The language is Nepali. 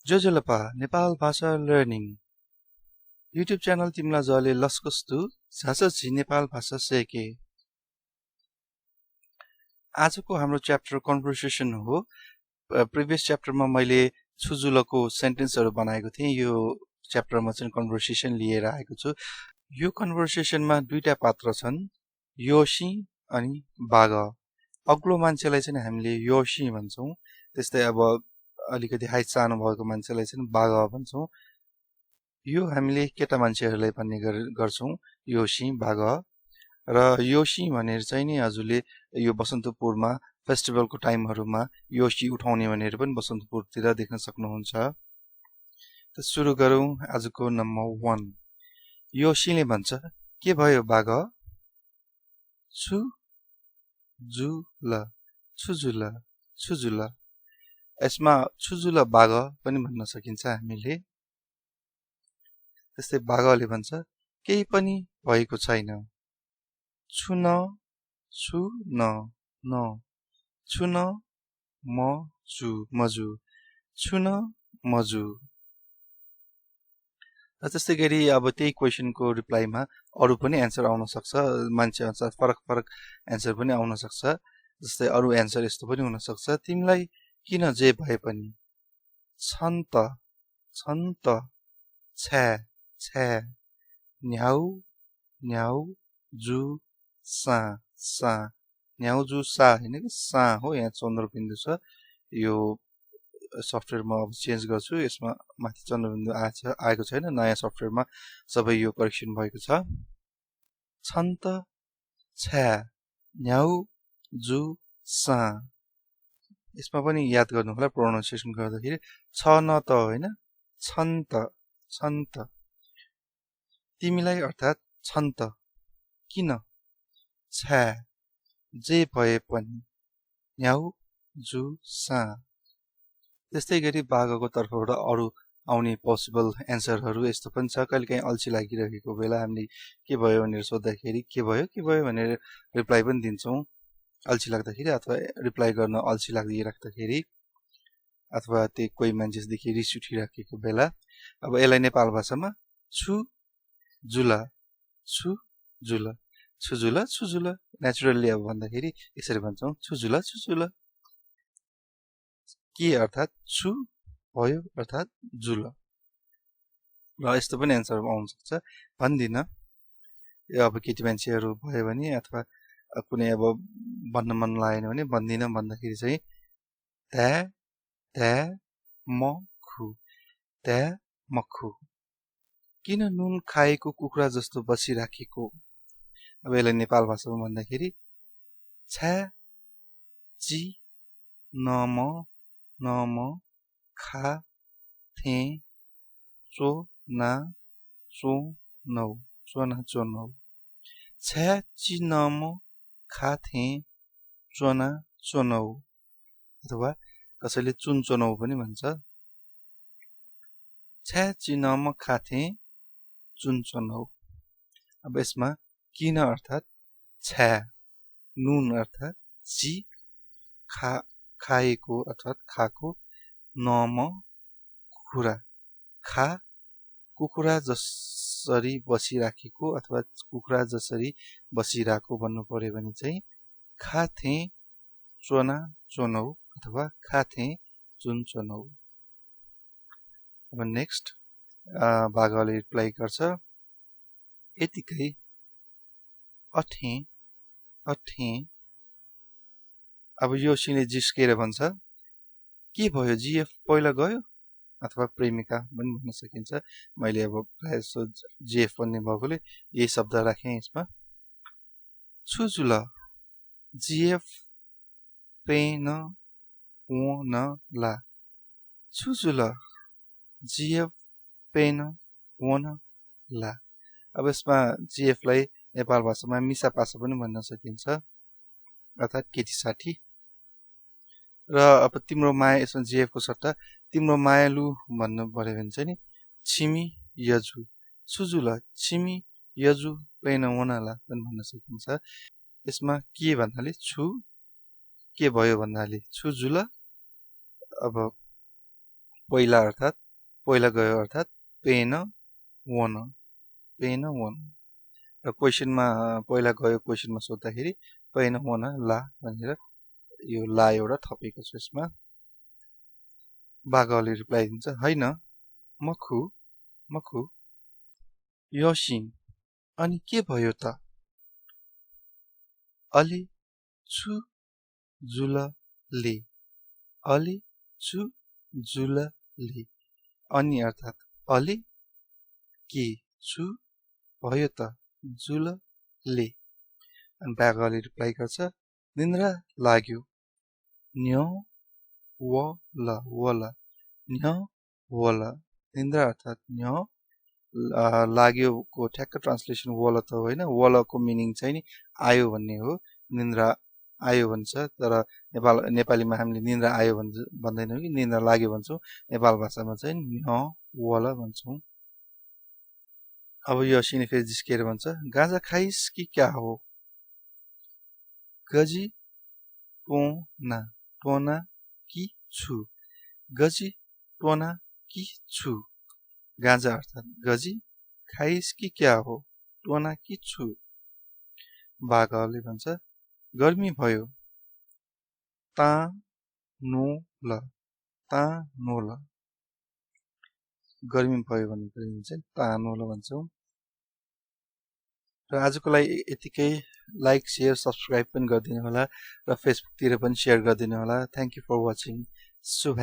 जोजोलपा नेपाल भाषा लर्निङ युट्युब च्यानल तिमीलाई जले लस्कस्तु झासछि नेपाल भाषा के आजको हाम्रो च्याप्टर कन्भर्सेसन हो। प्रिभियस च्याप्टरमा मैले छुजुलको सेन्टेन्सहरु बनाएको थिएँ। यो च्याप्टरमा चाहिँ कन्भर्सेसन लिएर आएको छु। यो कन्भर्सेसनमा दुईटा पात्र छन्, योशी अनि बाग। अग्लो मान्छेलाई चाहिँ हामीले योशी भन्छौं, त्यस्तै अब अलिकति हाइट सानो भएको मान्छेलाई चाहिँ बाग भन्छौं। यो हामीले केटा मान्छेहरुलाई भन्ने गर्छौं, योशी बाग। र योशी भनेर चाहिँ नि हजुरले यो बसन्तपुरमा फेस्टिभलको टाइमहरुमा योशी उठाउने भनेर पनि बसन्तपुरतिर देख्न सक्नुहुन्छ। त सुरु गरौँ आजको नम्बर 1। योशीले भन्छ, के भयो बाग? छुजुला छुजुला छुजुला। यसमा छुजुला बाग पनि भन्न सकिन्छ हामीले। त्यस्तै बागले भन्छ, केही पनि भएको छैन। छुन छुन न छुन मजु मजु छुन मजु। त्यस्तै गरी अब त्यही क्वेशनको रिप्लाईमा अरु पनि एन्सर आउन सक्छ, मान्छे अनुसार फरक फरक एन्सर पनि आउन सक्छ। जस्तै अरु एन्सर यस्तो पनि हुन सक्छ, तिमीलाई किन जे भए पनि? छन्त छन्त छ्या छ्या न्याउ न्याउ जु सा सा न्याउ जु सा हैन कि सा हो। यहाँ चन्द्रबिन्दु छ। यो सफ्टवेयरमा अब चेन्ज गर्छु। यसमा माथि चन्द्रबिन्दु आएको छैन। नयाँ सफ्टवेयरमा सबै यो करेक्सन भएको छ। छन्त छ्या न्याउ जु सा। यसमा पनि याद गर्नु होला प्रोनाउन्सिएसन गर्दाखेरि छ न त हैन, छन्त छन्त। तिमीलाई अर्थात छन्त किन? छ्या जे भए पनि न्याउ जु सा। त्यस्तै गरी बागको तर्फबाट अरु आउने पोसिबल एन्सरहरु यस्तो पनि छ। कहिलेकाहीँ अल्छी लागिरहेको बेला हामीले के भयो भनेर सोध्दाखेरि के भयो भनेर रिप्लाई पनि दिन्छौं अल्छी लाग्दाखेरि, अथवा रिप्लाई गर्न अल्छी लागिराख्दाखेरि, अथवा त्यो कोही मान्छेदेखि रिस उठिराखेको बेला। अब यसलाई नेपाल भाषामा छु जुला छु जुला छुजुला छुजुला नेचुरली अब भन्दाखेरि यसरी भन्छौं, छुजुला छुजुला। के अर्थात छु भयो अर्थात जुला। र यस्तो पनि एन्सर आउन सक्छ, भन्दिन। यो अब केटी मान्छेहरु भयो भने अथवा कुनै अब भन्न मन लागेन भने भन्दिन भन्दाखेरि चाहिँ dhyae dhyae makhu dhyae makhu। किन नुन खाएको कुखुरा जस्तो बसिराखेको? अब यसलाई नेपाल भाषामा भन्दाखेरि छ्या जी नम नम खा थे चो ना चो नौ चो ना चो नौ। छ्या जी नम खा थे चो ना चो नौ, अथवा कसैले चुन चोनौ पनि भन्छ। छ्या जी नम खा थे चुन चोनौ। अब यसमा किन अर्थात छ्या, नुन अर्थात जी, खाएको अर्थात खाको, नम कुखुरा, खा कुखुरा जसरी बसिराखेको अथवा कुखुरा जसरी बसिराको भन्नु पर्यो भने चाहिँ खाथे चोना चोनौ अथवा खाथे चुन चोनौ। अब नेक्स्ट बागले रिप्लाई गर्छ, etikai ahthae ahthae। अब योशीले जिस्केर भन्छ, के भयो जीएफ पहिला गयो? अथवा प्रेमिका पनि भन्न सकिन्छ। मैले अब प्राय जसो जीएफ भन्ने भएकोले यही शब्द राखेँ यसमा। छुजुला जीएफ पेन वोला छुजुला जीएफ पेन वोला। अब यसमा जीएफ लाई नेपाल भाषामा मिसा पासा पनि भन्न सकिन्छ, अर्थात केटी साथी। र अब तिम्रो माया, यसमा जीएफ को सट्टा तिम्रो मायालु भन्नु पर्यो भने चाहिँ नि छिमी यजु छुजुला छिमी यजु पेन वोला पनि भन्न सकिन्छ। यसमा के भन्नाले छु, के भयो भन्नाले छुजुला। अब पहिला अर्थात् पहिला गयो अर्थात् पेन वन र क्वेशनमा पहिला गयो क्वेशनमा सोध्दाखेरि पेन वन ला भनेर यो ला एउटा थपेको छु यसमा बाघले रिप्लाई दिन्छ हैन मखु यसिन अनि के भयो त अलि छु जुलले अनि अर्थात् अलि के छु भयो त जुलले अनि बाघले रिप्लाई गर्छ निन्द्रा लाग्यो nwola nwola निन्द्रा अर्थात् लाग्योको ठ्याक्क ट्रान्सलेसन wola त होइन wola को मिनिङ चाहिँ नि आयो भन्ने हो निन्द्रा आयो भन्छ तर नेपालीमा हामीले निन्द्रा आयो भन्दैनौँ कि निन्द्रा लाग्यो भन्छौँ नेपाल भाषामा चाहिँ nwola भन्छौँ अब यो सिने फेरि जिस्केर भन्छ गाजा खाइस कि क्या हो गजी टोना कि छु गजी टोना कि छु गाजा अर्थात् गजी खाइस कि क्या हो टोना कि छु बाघले भन्छ गर्मी भयो ता नोला गर्मी भयो भन्ने चाहिँ ता नोला भन्छौँ र आजको लागि यतिकै लाइक शेयर सब्स्क्राइब पनि गरिदिनु होला र फेसबुकतिर पनि शेयर गरिदिनु होला थ्यांक यू फर वाचिङ शुभ